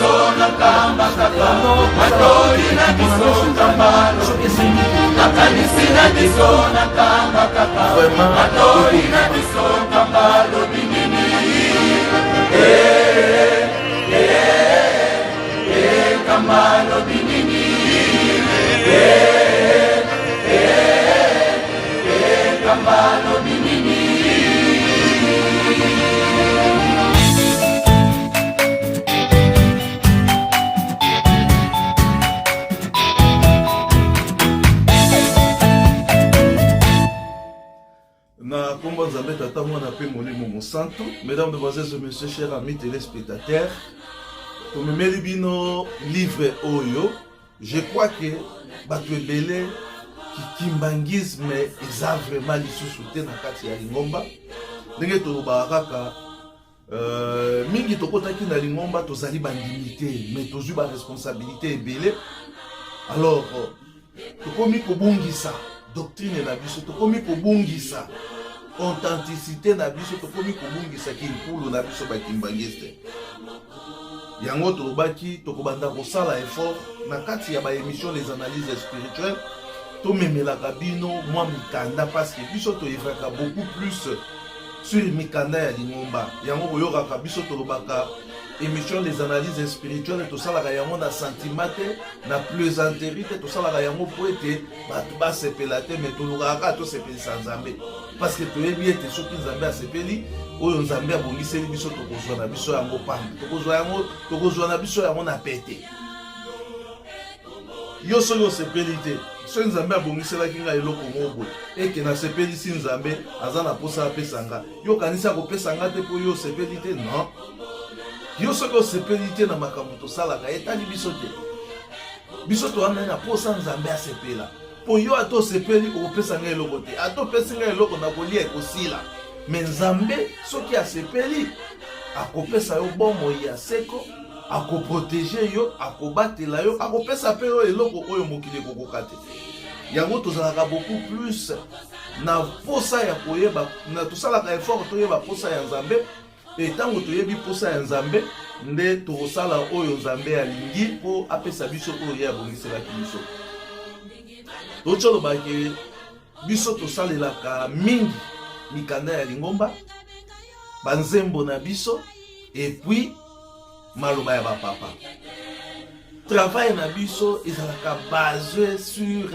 biso na nkamba kaka matoi na biso nkamba soki esengi makanisi na biso na nkamba kaka Vraiment. matoi na biso nkamba lobi nini Eh, eh, eh, nkamba lobi nini Eh, eh, eh, nkamba lobi nini. Na kombo Nzambe Tata, Mwana pe Molimo Mosantu. Mesdames, Demoiselles et Messieurs, chers amis téléspectateurs, tomemeli bino livre oyo. Je crois que bato ebele kikimbangisme eza vraiment lisusu te na kati ya lingomba. Ndenge tolobaka kaka mingi tokotaki na lingomba tozali bandimi te, mais tozwi ba responsabilité ebele. Alors tokomi kobungisa doctrine na biso, tokomi kobungisa authenticité na biso, tokomi kobungisa kinkulu na biso bakimbangiste. Yango tolobaki tokobanda kosala effort na kati ya ba émission les analyses spirituelles, tomemelaka bino mwa mikanda parce que biso toyevraka beaucoup plus sur mikanda ya lingomba. Yango boyokaka biso tolobaka émission les analyses spirituelles, tosalaka yango na sentiment te, na plaisanterie te, tosalaka yango po ete bato basepela te, mais tolukaka kaka tosepelisa Nzambe, parce que toyebi ete soki Nzambe asepeli, oyo Nzambe abongiseli biso tokozwa na biso yango pamba, tokozwa yango, tokozwa na biso yango na pete. Yo soki osepeli te, soki Nzambe abongiselaki ngai eloko moko boye eke nasepelisi Nzambe, aza na posa apesa nga, yo okanisi akopesa nga te mpo yo osepeli te? Non, yo soki osepeli te na makambo tosalaka etali biso te. Biso toza na posa Nzambe asepela, mpo yo ata osepeli okopesa ngai eloko te, ata opesi ngai eloko na kolia ekosila, me Nzambe soki asepeli akopesa yo bomoi ya seko, akoprotege yo, akobatela yo, akopesa mpe yo eloko oyo mokili ekokoka te. Yango tozalaka beaucoup plus na posa ya koyeba, na tosalaka effort toyeba posa ya Nzambe. E ntango toyebi posa ya Nzambe nde tokosala oyo Nzambe alingi mpo apesa biso oyo ye abongiselaki biso. Toki olobaki biso tosalelaka mingi mikanda ya lingomba, banzembo na biso, et puis maloba ya bapapa. Travail na biso ezalaka basé sur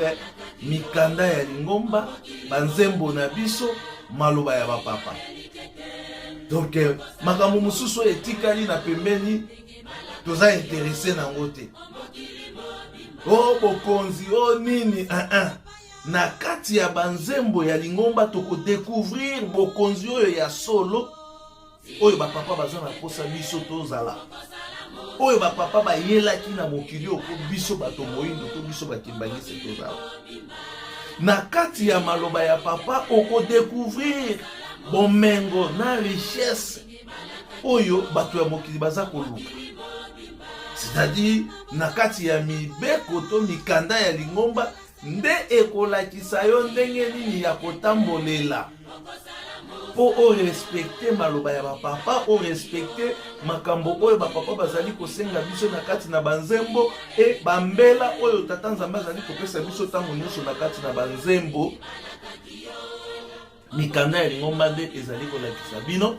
mikanda ya lingomba, banzembo na biso, maloba ya bapapa. Donc makambo mosusu oyo etikali na pembeni toza intéressé nango te. O bokonzi o nini, uh-uh. Na kati ya banzembo ya lingomba tokodécouvrir bokonzi oyo ya solo, oyo bapapa baza na posa biso tozala, oyo bapapa bayelaki na mokili oyo po biso bato moyindo to biso bakimbangisi tozala. Na kati ya maloba ya papa okodécouvrir bomengo na richesse oyo bato ya mokili baza koluka. C'est-à-dire na kati ya mibeko to mikanda ya lingomba nde ekolakisa yo ndenge nini ya kotambolela mpo orespecte maloba ya bapapa, orespecte makambo oyo bapapa bazali kosenga biso na kati na banzembo e bambela oyo Tata Nzambe azali kopesa biso ntango nyonso na kati na banzembo. Mikanda ya lingomba nde ezali kolakisa bino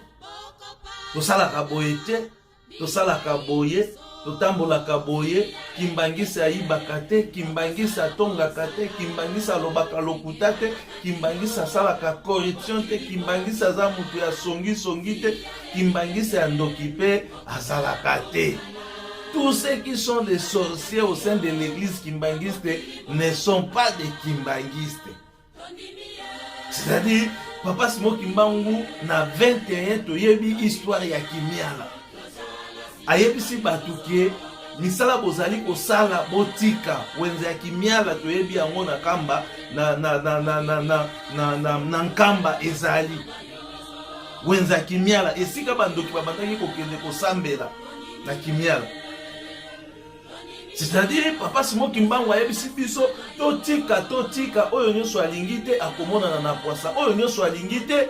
tosalaka boye te, tosalaka boye, totambolaka boye. Kimbangisi ayibaka te, Kimbangisi atongaka te, Kimbangisi alobaka lokuta te, Kimbangisi asalaka corruption te, Kimbangisi aza mutu ya songisongi te, Kimbangisi ya ndoki mpe azalaka te. Tous ceux qui sont des sorciers au sein de l'église kimbanguiste ne sont pas des kimbanguistes. C'est-à-dire, Papa Simon Kimbangu na 21 toyebi histoire ya Kimiala. Ayebisi bato ke misala bozali kosala botika wenze ya Kimiala, toyebi yango na Kamba, na, na, na, na, na, na, na, na, na Nkamba ezali wenze ya Kimiala, esika bandoki babandaki kokende kosambela na Kimiala. C'est-à-dire Papa Simon Kimbangu ayebisi biso totika, totika oyo nyonso alingi te akomonana na pwasa, oyo nyonso alingi te.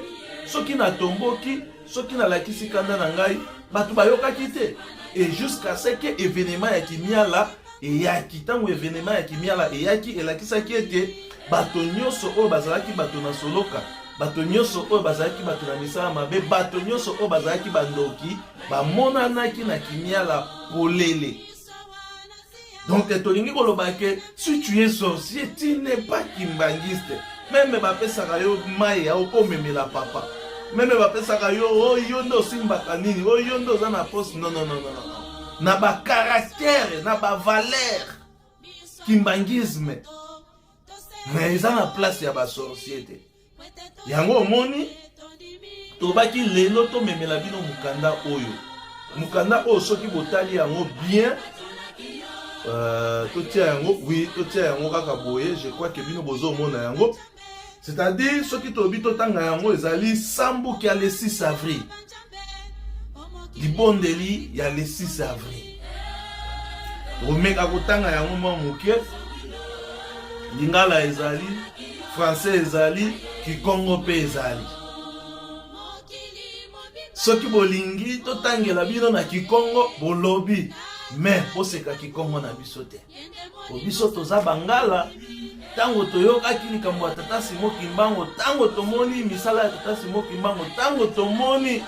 Soki natomboki, soki nalakisi kanda na ngai, bato bayokaki te. Et jusqu'à ce que événement ya Kimiala eyaki. Ntango événement ya Kimiala eyaki, elakisaki ete bato nyonso oyo bazalaki bato na soloka, bato nyonso oyo bazalaki bato na misala mabe, bato nyonso oyo bazalaki bandoki, bamonanaki na Kimiala polele. Donc tolingi koloba ke si tu es sorcier, tu n'es pas kimbanguiste. Meme bapesaka yo mai ya okomemela papa. Meme bapesaka yo oh, yo nde osimbaka nini, oh, yo nde oza na poste. Non, non, non, non, non. Na ba caractère, na ba valeur kimbanguisme. Mais eza na place ya ba sorcier te. Yango omoni tobaki lelo tomemela bino mokanda oyo. Mokanda oyo soki botali yango bien, totia yango, oui, totia yango kaka boye, je crois que bino bozomona yango. C'est-à-dire soki tobi totanga yango ezali sambuki ya le 6 avril. Libondeli ya le 6 avril. Tokomeka kotanga yango mwa moke. Lingala ezali, français ezali, kikongo pe ezali. Soki bolingi totangela bino na kikongo bolobi, mais boseka kikongo na biso te. Po biso toza bangala, tango toyokaki likambo ya tata Simon Kimbangu, tango tomoni misala ya tata Simon Kimbangu, tango tomoni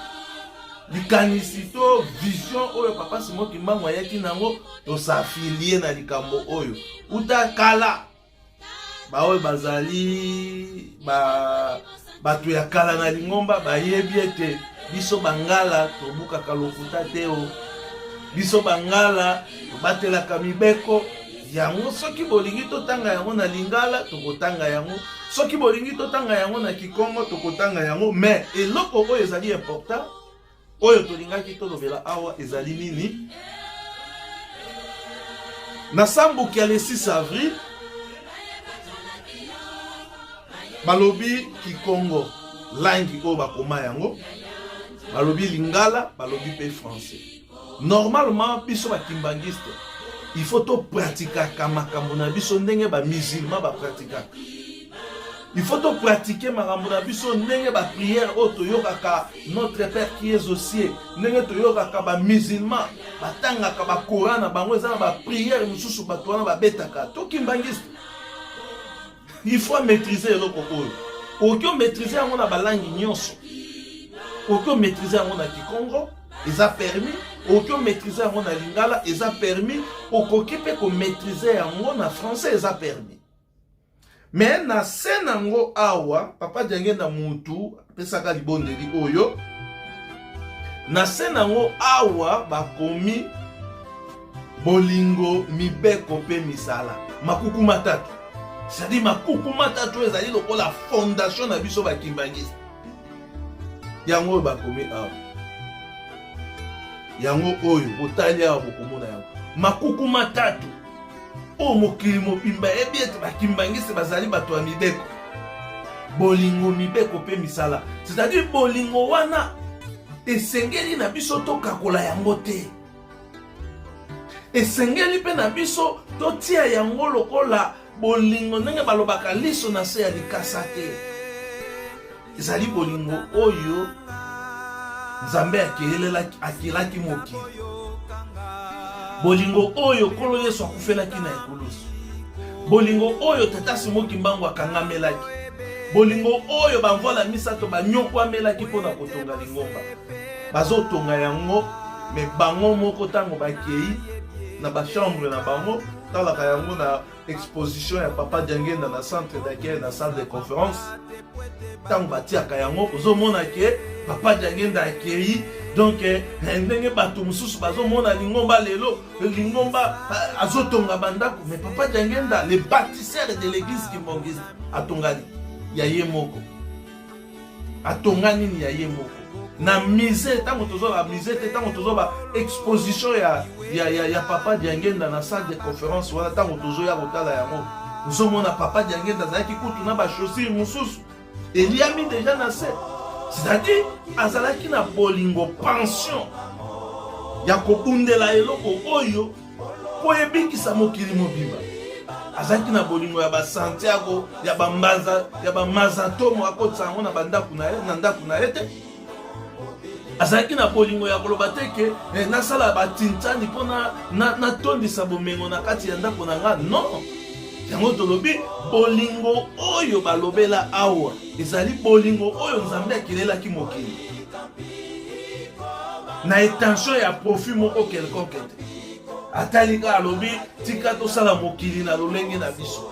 likanisi to vision oyo papa Simon Kimbangu ayaki nango, tosafilie na likambo oyo uta kala. Baoyo bazali bato ya kala na lingomba bayebi ete biso bangala tobukaka lokuta te o. Biso bangala tobatelaka mibeko. Yango soki bolingi totanga yango na lingala tokotanga yango, soki bolingi totanga yango na kikongo tokotanga yango. Mais eloko oyo ezali important oyo tolingaki tolobela awa ezali nini? Na sambuki ya le 6 avril balobi kikongo langi oyo bakoma yango, balobi lingala, balobi pe français. Normalement biso ba kimbanguiste il faut to pratikaka makambo na biso ndenge ba musulman ba pratikaka. Il faut to pratiquer makambo na biso ndenge ba prière oyo toyokaka notre Père qui est aux cieux, ndenge toyokaka ba musulman batangaka ba Coran na bango, eza na ba prière mosusu bato wana babetaka. To kimbanguiste il faut maîtriser eloko oyo. Okoki maîtriser yango na balangi nyonso, okoki maîtriser yango na kikongo eza permis, okoki maîtriser yango na lingala eza permis, okoki pe ko maîtriser yango na français eza permis. Mais na se nango awa papa Diangenda mutu apesaka libondeli oyo, na se nango awa bakomi bolingo, mibeko pe misala, makuku matatu. C'est-à-dire makuku matatu ezali lokola fondation na biso ba kimbanguiste. Yango oyo bakomi awa, yango oyo botali awa bokomona yango makuku matatu oyo mokili mobimba eyebi ete bakimbangisi bazali bato ya mibeko, bolingo, mibeko pe misala. C'est-à-dire bolingo wana esengeli na biso tokakola yango te, esengeli pe na biso totia yango lokola bolingo ndenge balobaka liso na se ya likasa te. Ezali bolingo oyo Nzambe akelaki mokili, bolingo oyo Nkolo Yesu akufelaki na ekulusu, bolingo oyo Tata Simon Kimbangu akangamelaki, bolingo oyo bamvwala misato banyokwamelaki mpo na kotonga lingomba. Bazotonga yango me bango moko ntango bakei na ba chambre na bango, talaka yango na exposition ya papa Diangenda na centre d'accueil na salle de conférence. Ntango batiaka yango ozomona ke papa Diangenda akei. Donc ndenge bato mosusu bazomona lingomba lelo, lingomba azotonga bandako, mais papa Diangenda le bâtisseur de l'église kimbanguiste atongani ya ye moko. Atonga nini ya ye moko na musée. Ntango tozoba musée te, ntango tozoba exposition ya papa Diangenda na salle de conférence wana, ntango tozoya kotala yango ozomona papa Diangenda azalaki kutu na ba chaussures mosusu eliami déjà na se. C'est-à-dire azalaki na bolingo, pension ya kobundela eloko oyo po ebikisa mokili mobimba. Azalaki na bolingo ya basantiago, ya bambanza, ya bamazantomo, akotisa yango na bandako na ye, na ndako na ye te. Azalaki na bolingo ya koloba te ke eh, nasala batintani mpo natondisa na, na bomengo na kati ya ndako na nga. Non, yango tolobi bolingo oyo balobela awa ezali bolingo oyo Nzambe akelelaki mokili na intention ya profit moko quelconque te. Atali kaka alobi tika tosala mokili na lolenge na biso.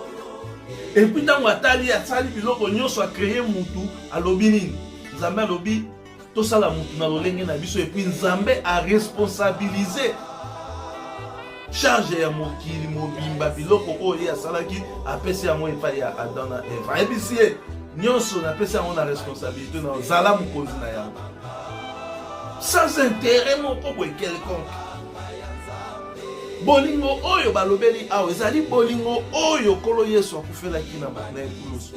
Epuis ntango atali asali biloko nyonso, acreye mutu, alobi nini? Nzambe alobi tosala mutu na lolenge na biso. Epuis Nzambe aresponsabilize charge ya mokili mobimba, biloko oyo ye asalaki apesi yango epai ya Adam na Eva. Ayebisi ye nyonso napesi yango na responsabilité na zala mokonzi na yango sans intérêt moko boye quelconque. Bolingo oyo balobeli awa ezali bolingo oyo Nkolo Yesu akufelaki na ekulusu,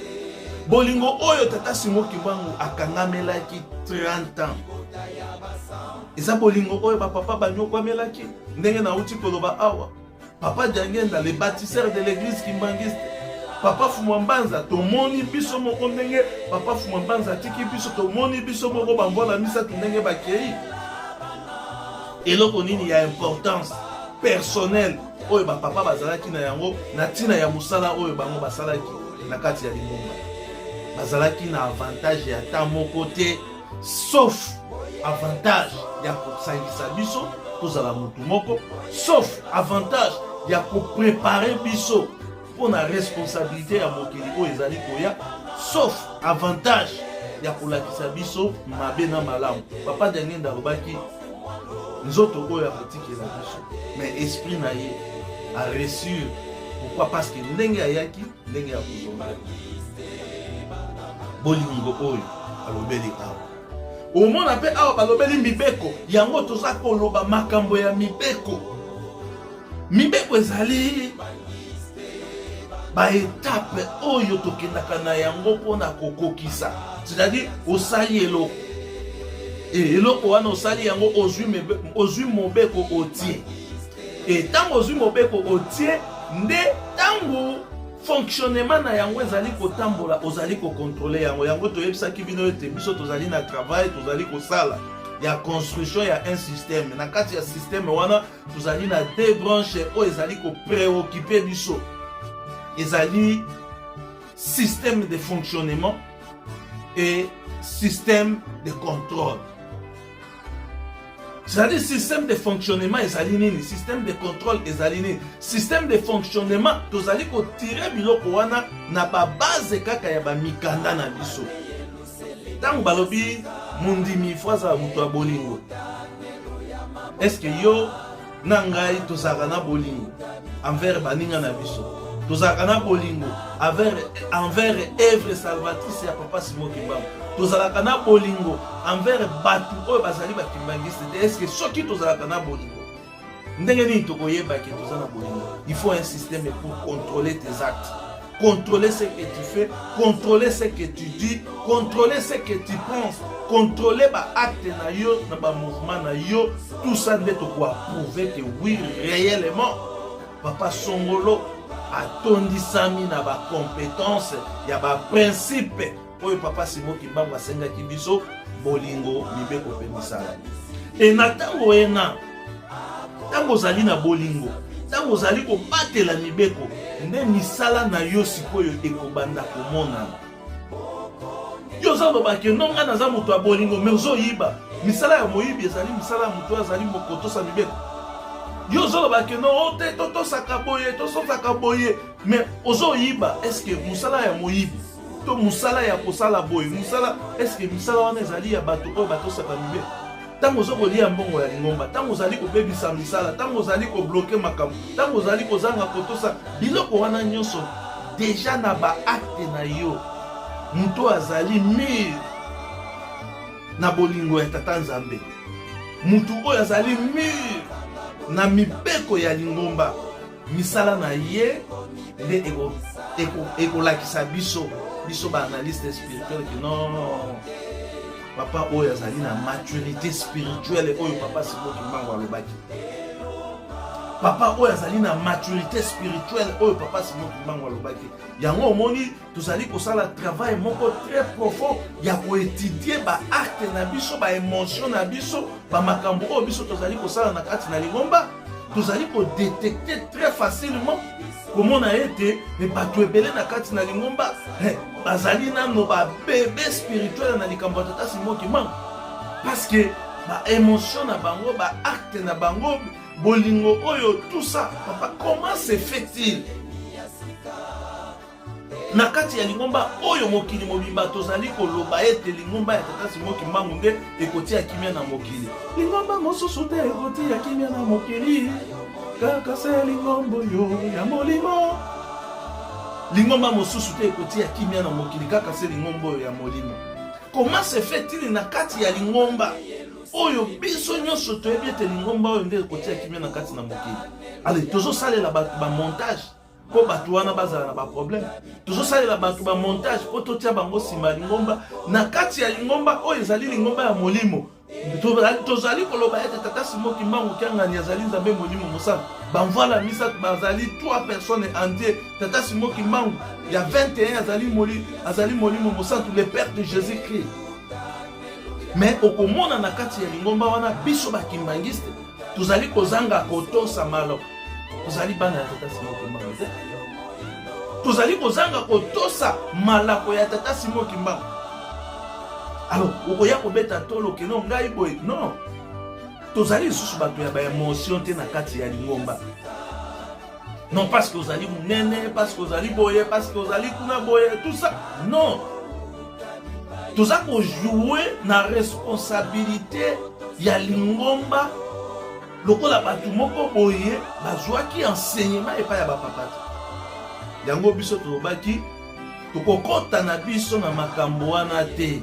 bolingo oyo Tata Simon Kimbangu akangamelaki 30 ans, eza bolingo oyo bapapa banyokwamelaki ndenge nauti koloba awa. Papa Diangenda, le bâtisseur de l'église kimbanguiste, Papa Fumwa Mbanza, tomoni biso moko ndenge Papa Fumwa Mbanza atiki biso, tomoni biso moko bamvwala misato ndenge bakei. Eloko nini ya importance personnelle oyo bapapa bazalaki na yango na ntina ya mosala oyo bango basalaki na kati ya lingomba? Bazalaki na avantage ya ta moko te, sauf avantage ya kosangisa biso tozala motu moko, sauf avantage ya koprepare biso mpo na responsabilité ya mokili oyo ezali koya, sauf avantage ya kolakisa biso mabe na malamu. Papa Diangenda alobaki nzoto oyo akotikela biso, mais esprit na ye aresure. Pourquoi? Parce que ndenge ayaki, ndenge ya kozonga. Bolingo oyo alobeli awa, omona mpe awa balobeli mibeko. Yango toza koloba makambo ya mibeko. Mibeko ezali baetape oyo tokendaka na yango mpona kokokisa, c'est-à-dire osali eloko, eloko wana osali yango, ozwi mobeko otie. E ntango ozwi mobeko otie, nde ntango fonctionnement na yango ezali kotambola, ozali kokontrole yango. Yango toyebisaki bino ete biso tozali na travail, tozali kosala ya construction ya un système. Na kati ya système wana tozali na deux branches oyo ezali kopréoccupe biso, ezali système de fonctionnement et système de contrôle. C'est-à-dire système de fonctionnement ezali nini, système de contrôle ezali nini? Système de fonctionnement, tozali kotire biloko wana na babase kaka ya bamikanda na biso. Ntango balobi mondimi fo azala moto ya bolingo, eske yo na ngai tozalaka na bolingo envers baninga na biso? Tozalaka na bolingo envers œuvre salvatrice ya Papa Simon Kimbangu? Tozalaka na bolingo envers bato oyo bazali bakimbangiste te? Eske soki tozalaka na bolingo, ndenge nini tokoyeba ke toza na bolingo? Il faut un système pour contrôler tes actes, contrôler ce que tu fais, contrôler ce que tu dis, contrôler ce que tu penses, contrôler baacte na yo na bamouvement na yo. Tout ça nde tokoapprouve que oui, réellement papa Songolo atondisami na bacompétence ya baprincipe oyo Papa Simon Kimbangu asengaki biso: bolingo, mibeko mpe misala. E na ntango ena, ntango ozali na bolingo, ntango ozali kobatela mibeko, nde misala na yo sikoyo ekobanda komonana. Yo oza loba ke no, ngai naza moto ya bolingo, mais ozoyiba. Misala ya moyibi ezali misala ya moto oyo azali kotosa mibeko? Yo ozoloba ke no, o te, totosaka boye, tososaka boye, mais ozoyiba. Est-ce mosala ya moyibi to mosala ya kosala boye, mosala, est-ce misala wana ezali ya bato oyo batosaka mibeko? Ntango oza kolia mbongo ya lingomba, ntango ozali kobebisa misala, ntango ozali kobloke makambo, ntango ozali kozanga kotosa biloko wana nyonso, deja na baakte na yo, moto azali mûr na bolingo ya Tata Nzambe, motu oyo azali mûr na mibeko ya lingomba, misala na ye nde ekolakisa biso baanalyste spirituel ke non, papa oyo azali na maturité spirituelle oyo Papa Simon Kimbangu alobaki. Papa oyo azali na maturité spirituelle oyo papa Simon Kimbangu alobaki. Yango omoni tozali kosala travail moko très profond ya koetudie baacte na biso, baémotion na biso, bamakambo oyo biso tozali kosala na kati na lingomba. Tozali kodetecte très facilement komona ete bato ebele na kati na lingomba eh, bazali nano babebe spirituel na likambo ya tata Simon Kimbangu, parce que baémotion na bango, baacte na bango, bolingo oyo, tout ça. Papa, comment se fait-il na kati ya lingomba oyo mokili mobimba tozali koloba ete lingomba ya tata Simon Kimbangu nde ekotia kimia na mokili, lingomba mosusu te ekotia kimia na mokili kaka se lingomba oyo ya molimo, lingomba mosusu te ekotia kimia na mokili kaka se lingomba oyo ya molimo? Comment se fait-il na kati ya lingomba oyo biso nyonso toyebi ete lingomba oyo nde ekotia kimia na kati na mokili, ale tozosalela bato bamontage mpo bato wana bazala na baproblème, tozosalela bato bamontage mpo totia bango nsima ya lingomba, na kati ya lingomba oyo ezali lingomba ya molimo? Tozali koloba ete tata Simon Kimbangu Kiangani azali Nzambe molimo mosala, bamvala misato bazali trois personnes entier. Tata Simon Kimbangu ya 21 azali molimo mosantu, le père de Jésus Christ. Mais okomona na kati ya lingomba wana, biso bakimbangiste tozali kozanga kotosa malo. Tozali bana ya tata Simon Kimbangu te, tozali kozanga kotosa malako ya tata Simon Kimbangu. Alors okoya kobeta tolo keno ngai boye? Non, tozali lisusu bato ya baémotion te na kati ya lingomba. Non, parce que ozali monene, parce que ozali boye, parce que ozali kuna boye, tout ça, non. Toza kojoue na responsabilité ya lingomba lokola bato moko boye bazwaki enseignement epai ya bapapa te. Yango biso tolobaki tokokɔta na biso na makambo wana te,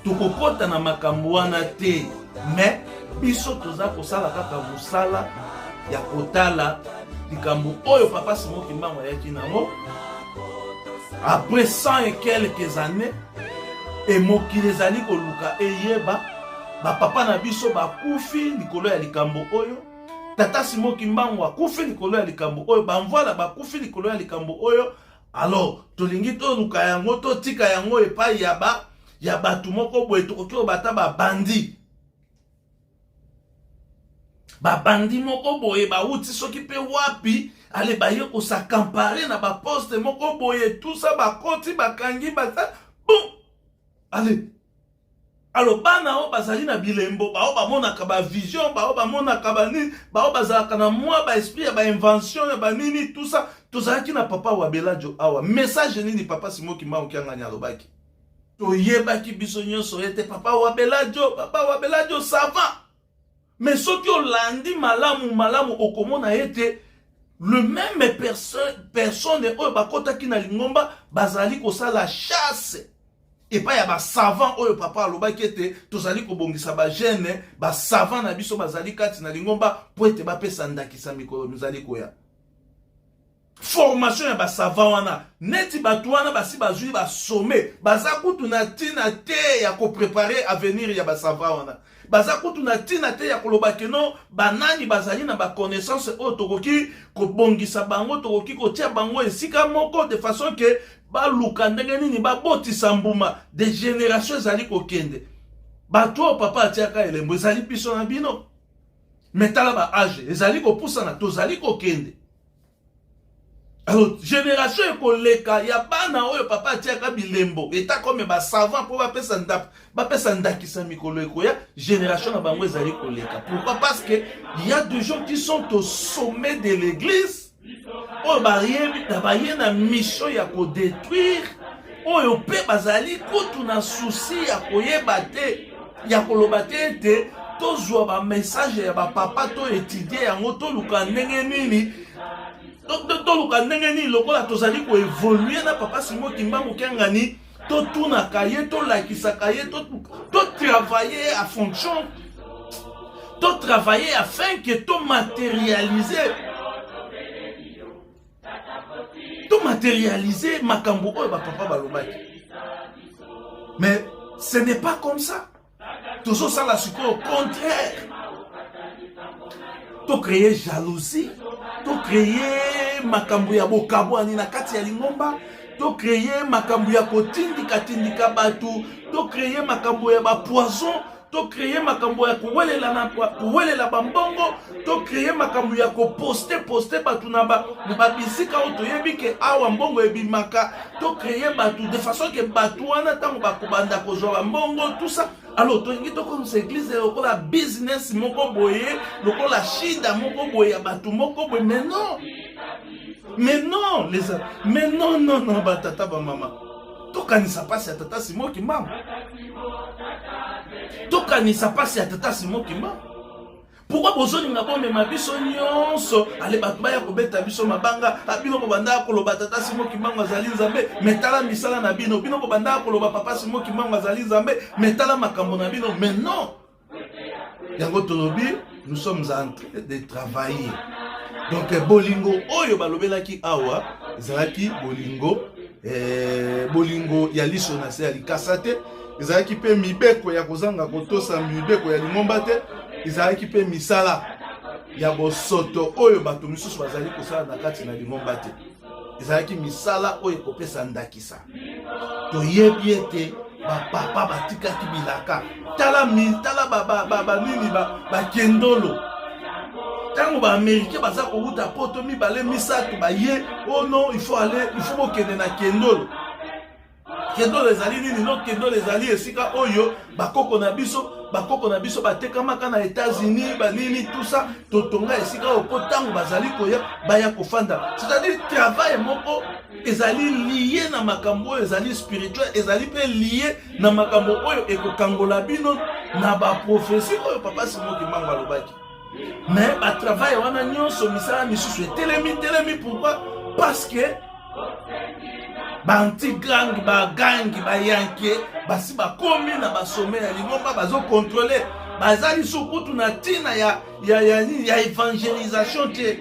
tokokɔta na makambo wana te. Mais biso toza kosala kaka mosala ya kotala likambo oyo papa Simon Kimbangu ayaki nango après cent et quelques années. Emokili ezali koluka eyeba bapapa na biso bakufi likolo ya likambo oyo, tata Simon Kimbangu akufi likolo ya likambo oyo, bamvwala bakufi likolo ya likambo oyo. Alors tolingi toluka yango, totika yango epai ya bato moko boye, tokoki oyo bata babandi babandi moko boye bawuti soki mpe wapi, ale baye kos'accaparer na baposte moko boye, tout ça, bakoti, bakangi bata. Bon, ale alo bana oyo bazali na bilembo, bao bamonaka bavision, bao bamonaka banini, bao bazalaka na mwa baesprit ya bainvention ya banini, tout ça. Tozalaki na papa Wabelajo awa. Message nini papa Simon Kimbangu Kiangani alobaki? Toyebaki biso nyonso ete papa Wabelajo savant. Mais soki olandi malamu malamu, okomona ete le même personne oyo bakɔtaki na lingomba bazali kosala chasse epai ya basavant oyo papa alobaki ete tozali kobongisa bajeune basavant na biso bazali kati na lingomba mpo ete bapesa ndakisa mikolo mizali koya. Formation ya basavant wana, neti bato wana basi bazwi basome, baza kutu na ntina te ya koprépare avenir ya basavant wana, baza kutu na ntina te ya koloba keno banani bazali na baconnaissance oyo tokoki kobongisa bango, tokoki kotia bango esika moko de façon ke baluka ndenge nini babotisa mbuma de génération ezali kokende. Bato oyo papa atiaka elembo ezali biso na bino. Me tala, baage ezali kopusana, tozali kokende. Alors génération ekoleka ya bana oyo papa atiaka bilembo eta comme basavant mpo bapesa ndakisa mikolo ekoya, génération na bango ezali koleka. Pourquoi? Parce que il y a des gens qui sont au sommet de l'église oyo baye na mission ya kodétruire, oyo mpe bazali kutu na souci ya koyeba te, ya koloba te ete tozwa bamessage ya bapapa, to étudie yango, toluka ndenge nini, toluka ndenge nini lokola tozali koévolue na papa Simon Kimbangu Kiangani, totunaka ye, tolakisaka ye, totravaille à fonction, totravaille afin que tomatérialiser makambo oyo bapapa balobaki. Mais ce n'est pas comme ça. Tozosala sikoyo contraire. To créer jalousie, to créer makambo ya bokabwani na kati ya lingomba, to créer makambo ya kotindika tindika bato, to créer makambo ya ba poison, to créer makambo ya kowelela na kowelela bambongo, to créer makambo ya koposte poste bato na ba na babisika oyo toyebi ke awa mbongo ebimaka, to créer bato de façon ke bato wana ntango bakobanda kozwa bambongo tout ça. Alors tolingi tokomisa eglise lokola business moko boye, lokola shida moko boye ya bato moko boye. Mais non, mais non les mais non, non, non, batata bamama, tokanisa mpasi ya tata Simon Kimbangu, tokanisa mpasi ya tata Simon Kimbangu. Pourquoi bozolinga bomema biso nyonso? Ale bato baya kobeta biso mabanga. Bino bobandaka koloba tata Simon Kimbangu azali Nzambe, mais tala misala na bino. Bino bobandaka koloba papa Simon Kimbangu azali Nzambe, mais tala makambo na bino. Mais non, yango tolobi, nous sommes en train de travailler. Donc bolingo oyo balobelaki awa ezalaki bolingo, bolingo ya liso na se ya likasa te, ezalaki mpe mibeko ya kozanga kotosa mibeko ya lingomba te, ezalaki mpe misala ya bosoto oyo bato misusu bazali kosala na kati na lingomba te, ezalaki misala oyo ekopesa ndakisa. Toyebi ete bapapa batikaki bilaka. Tala, tala banini, bakendolo, ntango baaméricain baza kowuta poto mibale misato baye: "Oh non, il faut aller, il faut bokende na Kendolo." Kendolo ezali nini? No, Kendolo ezali esika oyo bakoko na biso batekamaka na États-Unis, banini, tout ça. Totonga esika oyo mpo ntango bazali koya, baya kofanda. C'est-à-dire travail moko ezali lié na makambo oyo ezali spirituel, ezali mpe lié na makambo oyo ekokangola bino na baprophétie oyo papa Simon Kimbangu alobaki. Mais batravail wana nyonso, misala misusu etelemi telemi. Pourquoi? Parce que baanti-gang, bagangi, bayanke basi bakomi na basome ya lingomba, bazocontrôler. Baza lisusu kutu na ntina ya évangélisation te,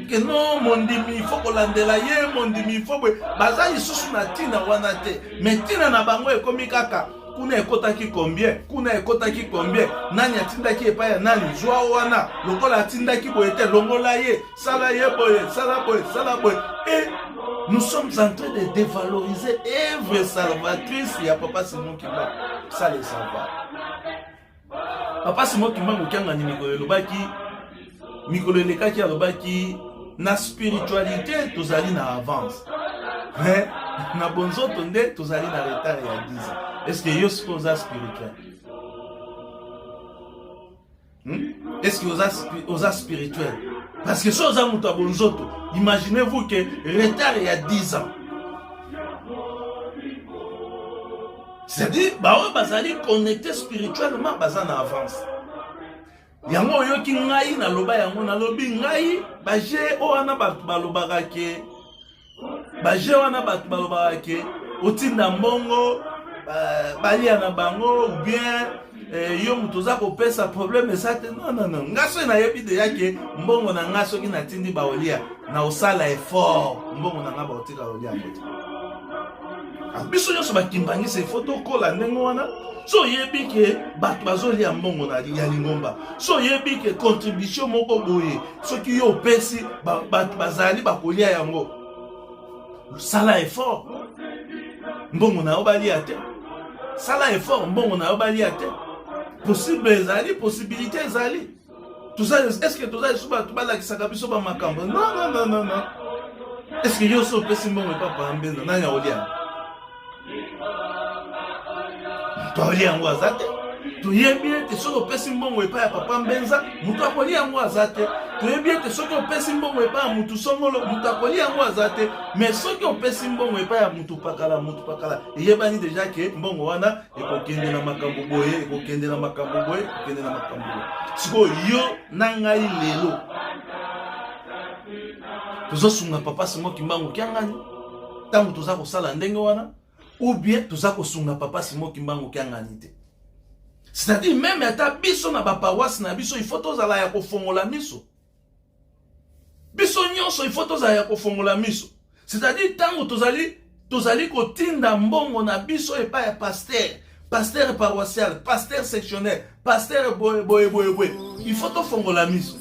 ke non, mondimi il faut kolandela ye, mondimi il faut boye. Baza lisusu na ntina wana te, mais ntina na bango ekomi kaka kuna ekotaki combien, kuna ekotaki combien, nani atindaki epai ya nani, zwa wana lokola atindaki boye te, longola ye, sala ye boye, sala boye, sala boye. Et nous sommes en train de dévaloriser œuvre salvatrice ya papa Simon Kimbangu. Ça le savoir, papa Simon Kimbangu Kiangani, mikolo elobaki, mikolo elekaki, alobaki na spiritualité tozali na avance, mais na bonzoto nde tozali na retard ya 10 ans. Est ce que yo sikoyo oza spirituel, Est ce que oza spirituel? Parce que so oza moto ya bonzoto, imaginez-vous que retard ya 10 ans, c'est-à-dire baoyo bazali connecté spirituellement baza na avance. Yango oyoki ngai naloba yango, nalobi ngai baje oyo wana bato balobaka ke, baje wana bato balobaka ke otinda mbongo, balia na bango, ou bien yo moto oza kopesa problème eza te. Non, non, non, nga soki nayebi deya ke mbongo na nga soki natindi baolia, na osala effort mbongo na nga baotika olia yango te. Biso nyonso bakimbangisa, ifo tokola ndenge wana. So oyebi ke bato bazolia mbongo na ya lingomba, so oyebi ke contribution moko boye soki yo opesi, bato bazali bakolia yango, sala effort mbongo na yo balia te. Sala effort mbongo na yo balia te. Possible ezali, possibilité ezali. Est ce que toza lisusu bato balakisaka biso bamakambo? Non, non, non, non, non. Est ce que yo so opesi mbongo epa pambenza, nani akolia? Moto akolia yango aza te. Toyebi ete soki opesi mbongo epai ya papa Mbenza, moto akolia yango aza te. Toyebi ete soki opesi mbongo epai ya mutu songolo, moto akolia yango aza te. Mais soki opesi mbongo epai ya mutu pakala, mutu pakala, eyebani deja ke mbongo wana ekokende na makambo boye, ekokende na makambo boye, ekokende na makambo boye. Sikoyo yo na ngai lelo tozosunga papa Simon Kimbangu Kiangani ntango toza kosala ndenge wana, ou bien toza kosunga papa Simon Kimbangu Kiangani te? C'est-à-dire même ata biso na baparoisse na biso, il faut tozala ya kofongola miso. Biso nyonso il faut tozala ya kofongola miso. C'est-à-dire ntango tozali kotinda mbongo na biso epai ya pasteur, pasteur paroissial, pasteur sectionnaire, pasteur boye boye boye boye. Il faut tofongola miso.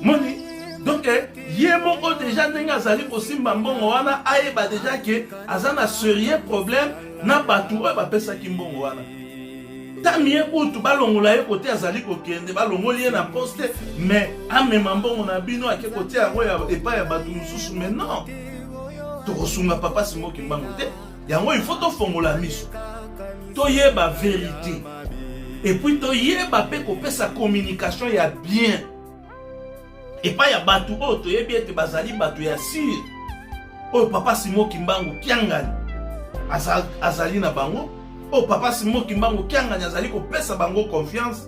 Moni donc eh, ye moko deja ndenge azali kosimba mbongo wana ayeba deja ke aza na serieux problème na bato oyo bapesaki mbongo wana. Tami ye kutu balongola ye kote azali kokende, balongoli ye na poste, mais amema mbongo na bino ake kotia yango epai ya bato mosusu. Mais non, tokosunga papa Simon Kimbangu te. Yango il faut tofongola miso, toyeba verité, et puis toyeba mpe kopesa communication ya bien epai ya bato oyo toyebi ete bazali bato ya sire, oyo papa Simon Kimbangu Kiangani azali na bango, oyo papa Simon Kimbangu Kiangani azali kopesa bango confiance.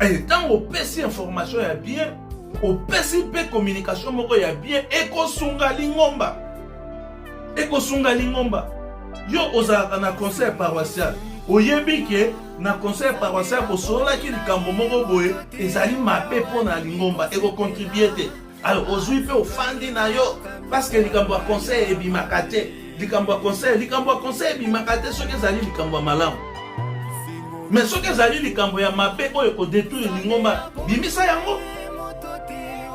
Ntango opesi information ya bien, opesi mpe communication moko ya bien, ekosunga lingomba, ekosunga lingomba. Yo ozalaka na conseil paroissial, oyebi ke na conseil paroissial bosololaki likambo moko boye ezali mabe mpo na lingomba, ekocontribue te. Alors ozwi mpe ofandi na yo, parce que likambo ya conseil ebimaka te, likambo ya conseil, likambo ya conseil ebimaka te soki ezali likambo ya malamu. Mais soki ezali likambo ya mabe oyo ekodétruire lingomba, bimisa yango,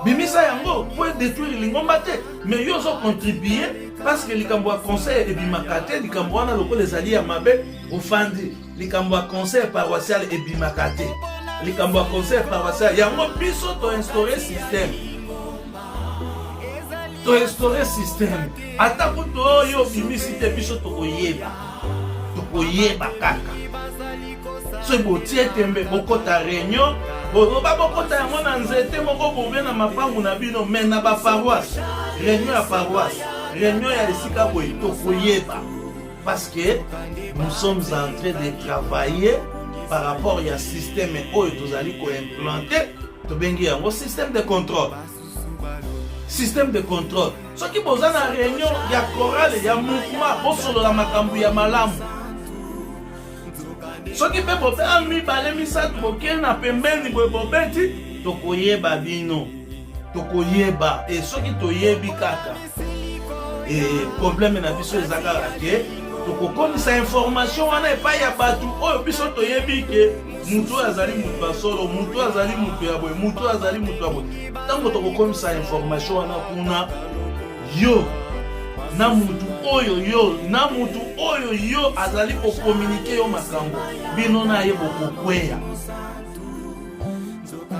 bimisa yango po edétruire lingomba te. Mais yo ozocontribue parce que likambo ya conseil ebimaka te, likambo wana lokola ezali ya mabe, ofandi. Likambo ya conseil paroissial ebimaka te, likambo ya conseil paroissial yango biso toinstaure système, toinstaure système. Ata kutu oyo obimisi te, biso tokoyeba, tokoyeba kaka. Soki botie tembe, bokota réunion, boloba, bokota yango na nzete moko bobe na mapangu na bino, mais na baparoisse, réunion ya paroisse, réunion ya esika boye, tokoyeba, parce que nous sommes en train de travailler par rapport ya système oyo tozali koimplante, tobengi yango système de contrôle. Système de contrôle, soki boza na réunion ya chorale, ya mouvement, bosolola makambo ya malamu. Soki mpe bobea mibale, misato, bokei na pembeni boye, bobeti, tokoyeba bino, tokoyeba. E soki toyebi kaka, e problème na biso eza kaka ke tokokomisa information wana epai ya bato oyo biso toyebi ke mutu oyo azali mutu ya solo, mutu oyo azali mutu ya boye, mutu oyo azali mutu ya boye. Ntango tokokomisa information wana kuna, yo na mutu oyo, yo na mutu oyo yo azali kocommuniquer yo makambo, bino na ye bokokweya.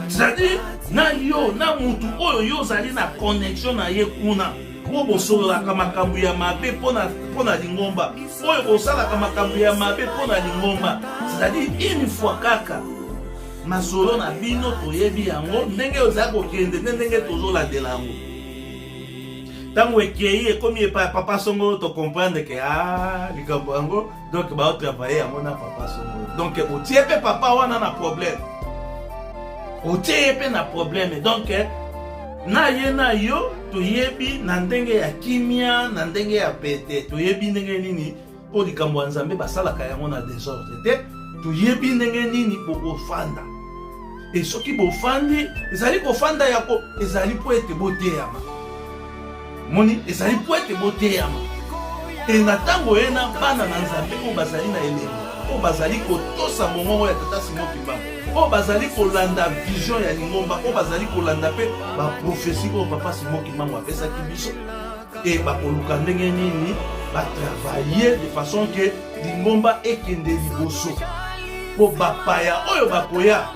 C'est-à-dire na yo na mutu oyo yo ozali na connexion na ye kuna, oyo bosololaka makambo ya mabe mpo na lingomba, oyo bosalaka makambo ya mabe mpo na lingomba, c'est-à-dire une fois kaka masolo na bino toyebi yango ndenge ozali kokende nde ndenge tozolandela yango, ntango ekei ekomi epai ya papa Songo, tocomprendre ke a likambo yango, donc baotravaille yango na papa Songo. Donc otie mpe papa wana na problème, otie ye mpe na problème. Donc na ye na yo toyebi na ndenge ya kimia, na ndenge ya pete, toyebi ndenge nini mpo likambo ya Nzambe basalaka yango na désordre te. Toyebi ndenge nini bokofanda. E soki bofandi, ezali kofanda ya ko ezali mpo ete boteyama. Moni, ezali mpo ete boteyama. E na ntango ye na bana na Nzambe oyo bazali na elembo, oyo bazali kotosa mongongo ya tata Simon Kimbangu, oyo bazali kolanda vision ya lingomba, oyo bazali kolanda mpe baprophétie oyo papa Simon Kimbangu apesaki biso, e bakoluka ndenge nini batravaille de façon ke lingomba ekende liboso, mpo bapaya oyo bakoya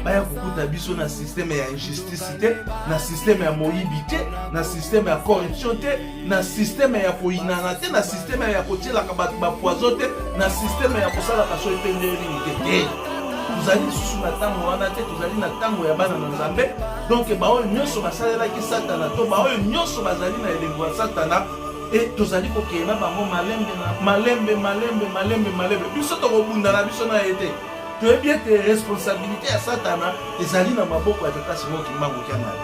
baya kokuta biso na système ya injustice te, na système ya moyibi te, na système ya corruption te, na système ya koyinana te, na système ya kotielaka bato bapoison te, na système ya kosalaka soki mpe ndenge nini te. Te, tozali lisusu na ntango wana te, tozali na ntango ya bana na Nzambe. Donc baoyo nyonso basalelaki Satana to baoyo nyonso bazali na elembo ya Satana, e tozali kokende na bango malembe na malembe, malembe, malembe, malembe. Biso tokobunda na biso na ye te. Toyebi ete responsabilité ya Satana ezali na maboko ya tata Simon Kimbangu Kiangani.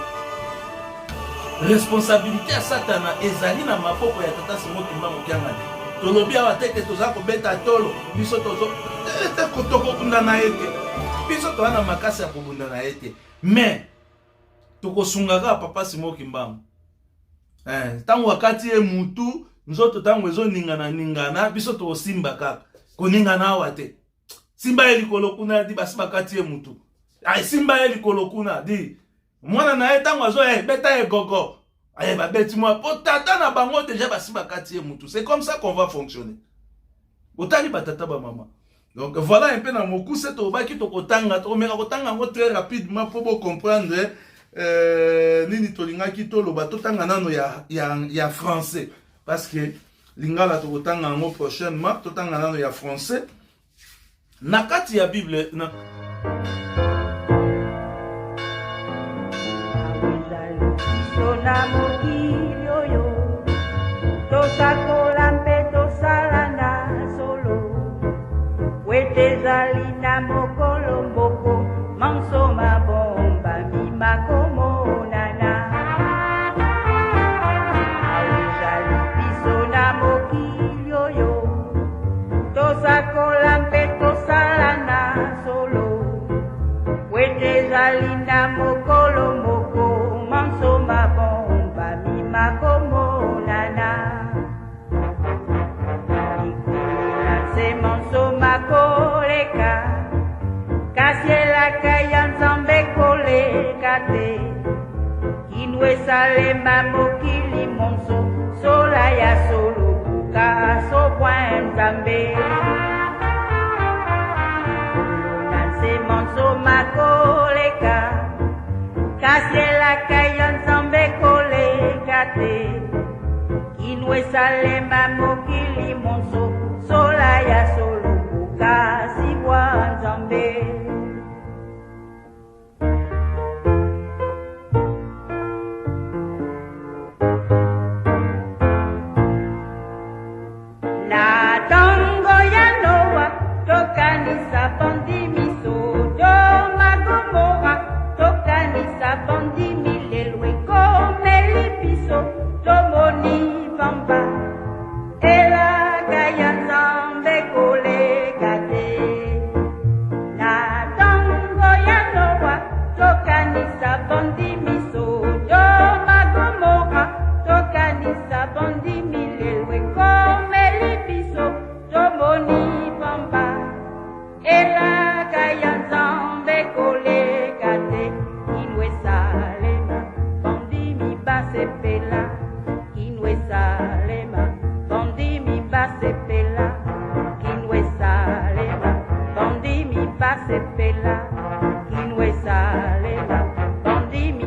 Responsabilité ya Satana ezali na maboko ya tata Simon Kimbangu Kiangani. Tolobi awa te ke toza kobeta tolo, biso tozo te, tokobunda na ye te. Biso toza na makasi ya kobunda na ye te, mais tokosunga kaka papa Simon Kimbangu. Ntango akati ye mutu, nzoto ntango ezoningana ningana, biso tokosimba kaka koningana awa te. Simba ye likolo kuna, di basi bakati ye mutu. Asimba ye likolo kuna di mwana na ye ntango azoya ebeta ye gogo aye babeti mwa mpo tata na bango deja basi bakati ye mutu. C'est comme ça qu'on va fonctionner. Botali batata bamama. Donc voilà un peu na mokuse tobaki tokotanga, tokomeka kotanga yango très rapidement mpo bocomprendre nini tolingaki toloba. Totanga nano ya français parce que lingala tokotanga yango prochainement. Totanga nano ya français na kati ya Bible na Na mokili oyo tosakola mpe tosala na solo po ete ezali na mokolo moko manso mabombami makomonana. Awa ezali biso na mokili oyo tosakola mpe tosala na solo po ete ezali na mokolo moko manso mabombami makomonana. Likolo na nse manso makoleka, kasi elaka ya Nzambe koleka te. Kino esalema mokili monso sola ya solo buka sobwa Nzambe. Likolo na nse manso makoleka, kasi elaka ya Nzambe koleka te. Kino esalema mokili monso sola ya solo buka sibwa Nzambe. Na ntango ya Noa tokanisa bandimi Sodoma Gomora, tokanisa bandimi lelo ekomeli biso tomoni pamba elaka ya Nzambe koleka te. Na ntango ya Noa tokanisa bandimi Sodoma Gomora, tokanisa bandimi lelo ekomeli biso tomoni pamba elaka